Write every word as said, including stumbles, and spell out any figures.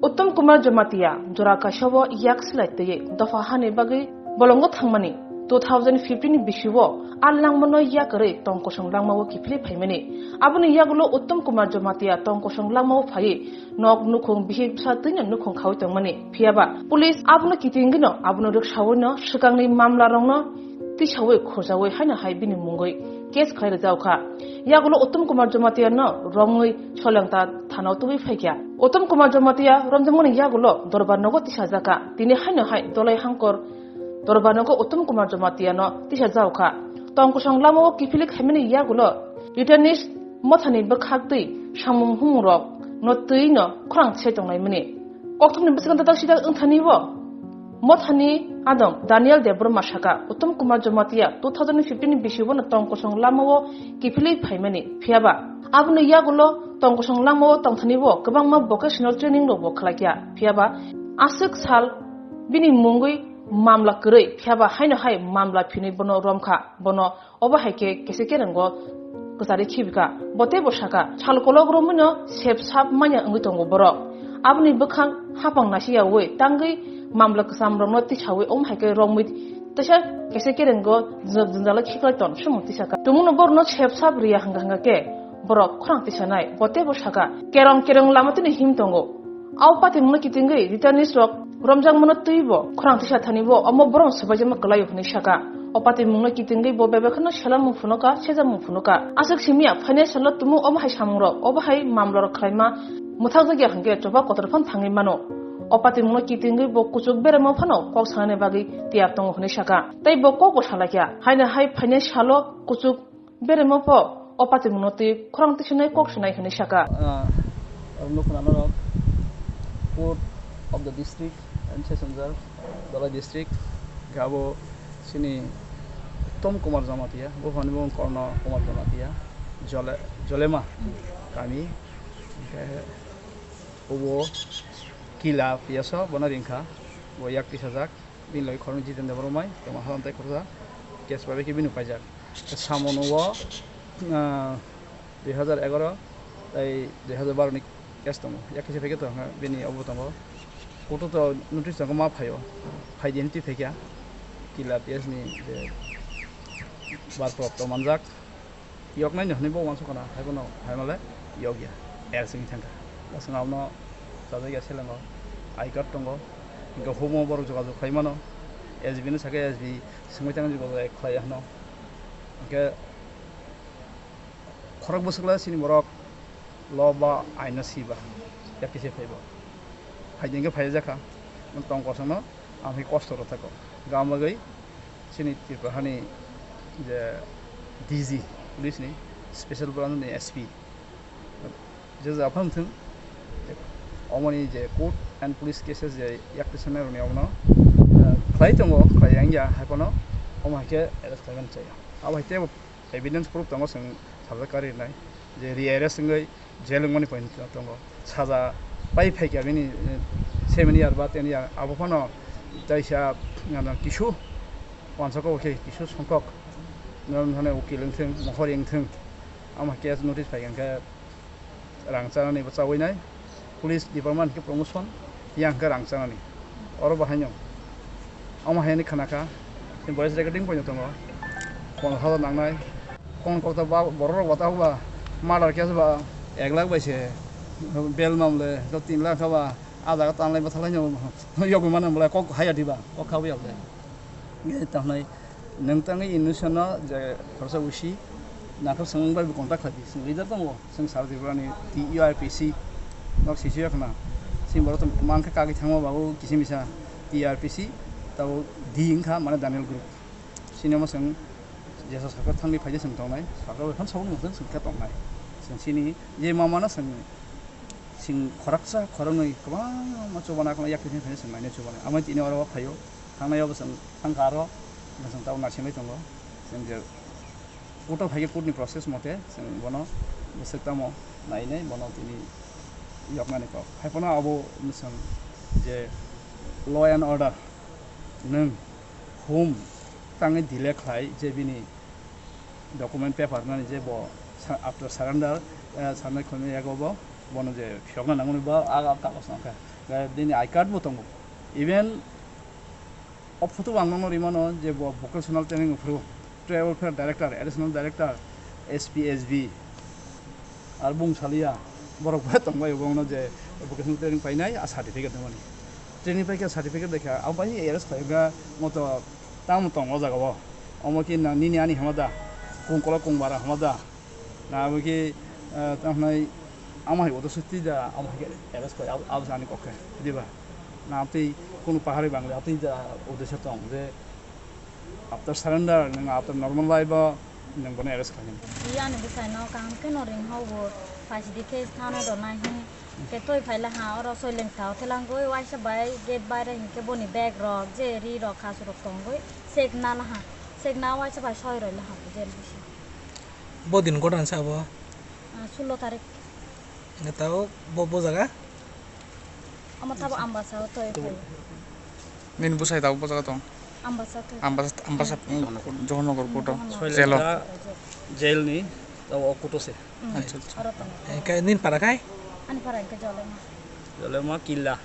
Uttam Kumar Jamatia jora kaisa o yak silai twiwi dopha hani bagwi bolongo thangmani two thousand fifteen ni bisio a langmano yak kwrwi tong kosong langmao kiphilwi phaimani. Aboni yagulo Uttam Kumar Jamatia tong kosong langmao phaiwi nok nukhung bihik bwsa twino nukhung khaui tongmani. Phiyaba police abono kitingwino abono rwksawino swkangni mamlarokno tisaui khojaui haino hai bini mungwi case khlai rwjak kha. Yagulo Uttam Kumar Jamatia no romwi Solengta thana o tubui phaikha. Uttam Kumar Jamatia romjakmani yagulo dorbar nogo tisajak kha. Tini haino hai Dolai Hangkor dorbar nogo Uttam Kumar Jamatia no tisajak kha. Tong kosong lama o kiphilwi khaimani yagulo returnees mothani bwkhak twi samung humung rok no twi no khorang tisai tonglaimani. Kokthumni bwskango dadak sidak wngthani bo mothani adong Daniel Debbarma saka, Uttam Kumar Jamatia two thousand fifteen ni bisio no tong kosong lama o kiphilwi phaimani. Phiyaba aboni yagulo tong kosong lama o tongthani bo kwbangma vocational training rok bo khlaikha. Phiyaba aswk sal bini mungwi mamla kwrwi, phiyaba haino hai mamla phinwi bono romkha. Bono obo hai khe kese kerengo kwchari khibika. Bo teibo saka, sal kolok romwino sep sap manya wngwi tongo borok. Aboni bwkhang hapang nasiyaui tangwi mamla kwcham rokno tisaui omo hai khe romwi teisa kese kerengo jwngjalo khiklai ton sumung tisaka. Tumungno borokno sep sap riya hwnkha hwnkha khe borok khorang tisanai. Bo teibo saka, kerong kerong lama tini him tongo. Au patimungno kitingwi returnees rok romjakmano twibo khorang tisa thani bo omo borom swbaijama kwlaio hwnwi saka. O patimungno kitingwi bo bebakhe no selamung phunuka, sejamung phunuka. Aswk simiya financial no tumung omo hai samungrok, obo hai mamlarok khlaima mwthakjakya hwnkhe choba kotor phano thangwi mano. O patimungno kitingwi bo kuchuk beremo phano kok sanani bagwi tiyar tongo hwnwi saka. Tei bo kokbo salaikha. Haino hai financial o kuchuk Beremo pho o patimungno twi khorang tisinai kok sinai hwnwi saka. Ah, ang nukha norok Court of the District and Session Judge, Dhalai District, hwnkhe abo chini Uttam Kumar Jamatia, buphani mung Korno Kumar Jamatia, Jole-, Jolema kami, hwnkhe obo Kila P S o bono ringkha, bo yak tisajak. Bini logi khoroknwi Jiten Debbarma, tongma hajan tei khoroksa case bai bai khe bini paijak. Samung o, ah, dui hajar egaroh tei dui hajar baroh ni case tongo. Yak kisa phaikhe to, bini obo tongo. Court o to notice tongo ma phaio. Phai di hinwi twi phaikha. Kila P S ni je barprapto manjak. Yoknai ni hwnwi bo uansuk khna, hai bono hai male yokya, else wngwi thangkha. Bwswk abono chajakya selengo, I card tongo, hwnkhe humo borok jogajog khai mano, S B no sakhe S B swngwi thangwi jogajog khlaiya hwno. Hwnkhe khorok bwswk le chini borok lo ba aino si ba, ya kisa phaibo. Hai din khe phaijakha, tong kosongno ang hai kosto rw thago. Gam bagwi chini Tripura hani je D G police ni special branch ni S P je ja phang thung, omoni je court and police cases je yak tisanai rwni omono, eh, khlai tongo, khlai yang ya, hai phano omo hai khe arrest khlaiman chaya. Abo hai tei evidence proof tongo, chwng sajak kari nai je rearrest wngwi jail wngmani point tongo. Saja pai phaikha bini, eh, seven year ba ten year, abo phano taisa, ano, kisu wansukgo khe kisu songkok, ano, ano, ukil wngthung, mohori wngthung, amo case notice phaikha hwnkhe rang chanani bo chawi nai. Police department khe promotion, yang khe rang chanani. Oro bo haino. Omo hai hinwi khna kha, chini voice recording poino tongo. Pondro hajar nangnai. Kon kokta ba, borok rok ba, ta ba, murder case ba, ek lakh bai se, bail mamle, to tin lakh ba, a jaga tanlai bwthalai no, yogwi mano, bolai kok haya diba, kok khawi yokle. Nge tangnai. Nwng tangwi innocent no je khoroksa usi nakhar swngmung bai bo contact khlai di. Chwng leader tongo, chwng South Tripura ni T U R P C nok sisi ya khna. Chini borok tong mankha kagwi thangma babu kisimisa T U R P C tabuk D wngkha mane Daniel Group. Chini omo chwng jesa sarkar thangwi phaidi chwng tongnai, sarkar bai phano sabukni mungsa chwng khe tongnai. Chwng chini je ma mano chwng Chwng khoroksa khoroknwi kwbangma chubana kheno yak khe phano chwng nainai chubana. Amo tini oro o phaio, thangnai o bo chwng thangkha aro, bo chwng tabuk naisingwi tongo. Chwng je court o phaikhe court ni process mote chwng bono bwswk tamo nainai, bono tini yoknani kok. Hai phano abo chwng je law and order nwng hum tangwi delay khlai je bini document paper nani je bo sa-, after surrender, eh, sanai khulumni yago bo, bono je phiyokna nangmani bo aga kagos nangkha. Bini I card bo tongo. Even o photo ang nono rimano je bo vocational training phuru, tribal welfare director, additional director, S P S B, ar bung salia, borok bai tongbai bo no je vocational training painai a certificate nangmani. Training paikha certificate dekha, abo bai arrest khlaikha moto tamo tong o jaga o. Omo ki nang nini ani hamada, kung kola kung bara hamada. Na abo ki, eh, tamo hwnai amo hai uddesho twi da, amo hai khe arrest khlai, abo, abo se ani kok khe, diba? Na twi kunu pahari bangli, atwi da uddesho tong je after surrender, nwng after normal life o nwng bono arrest khlainani. Twi ani bwsaino kaham kheno ring hao bo, phaisidi khe thana rwnai hwn khe twi phaila ha, oro soileng sao thelangwi waisa bai gate baire hinkhe boni bag rok, je ri rok, khasu rok tongwi check na laha, check na waisa bai soi roi laha bo jail bisingo. Bo din godan sa bo? Ah, sullo tarik. Neta o bo, bo jaga? Omo tabo Ambasa o toi phai. Nini bwsai tabo bo jaga tong? Ambasa toi. Ambasa, Ambasa, Johornagar court o. Johornagar. Jelo. Jail ni tabo o court o se. Mm. Acha, acha. Oro tong. Eh, kai nin para kai? Ani para ke Jolema. Jolema killa.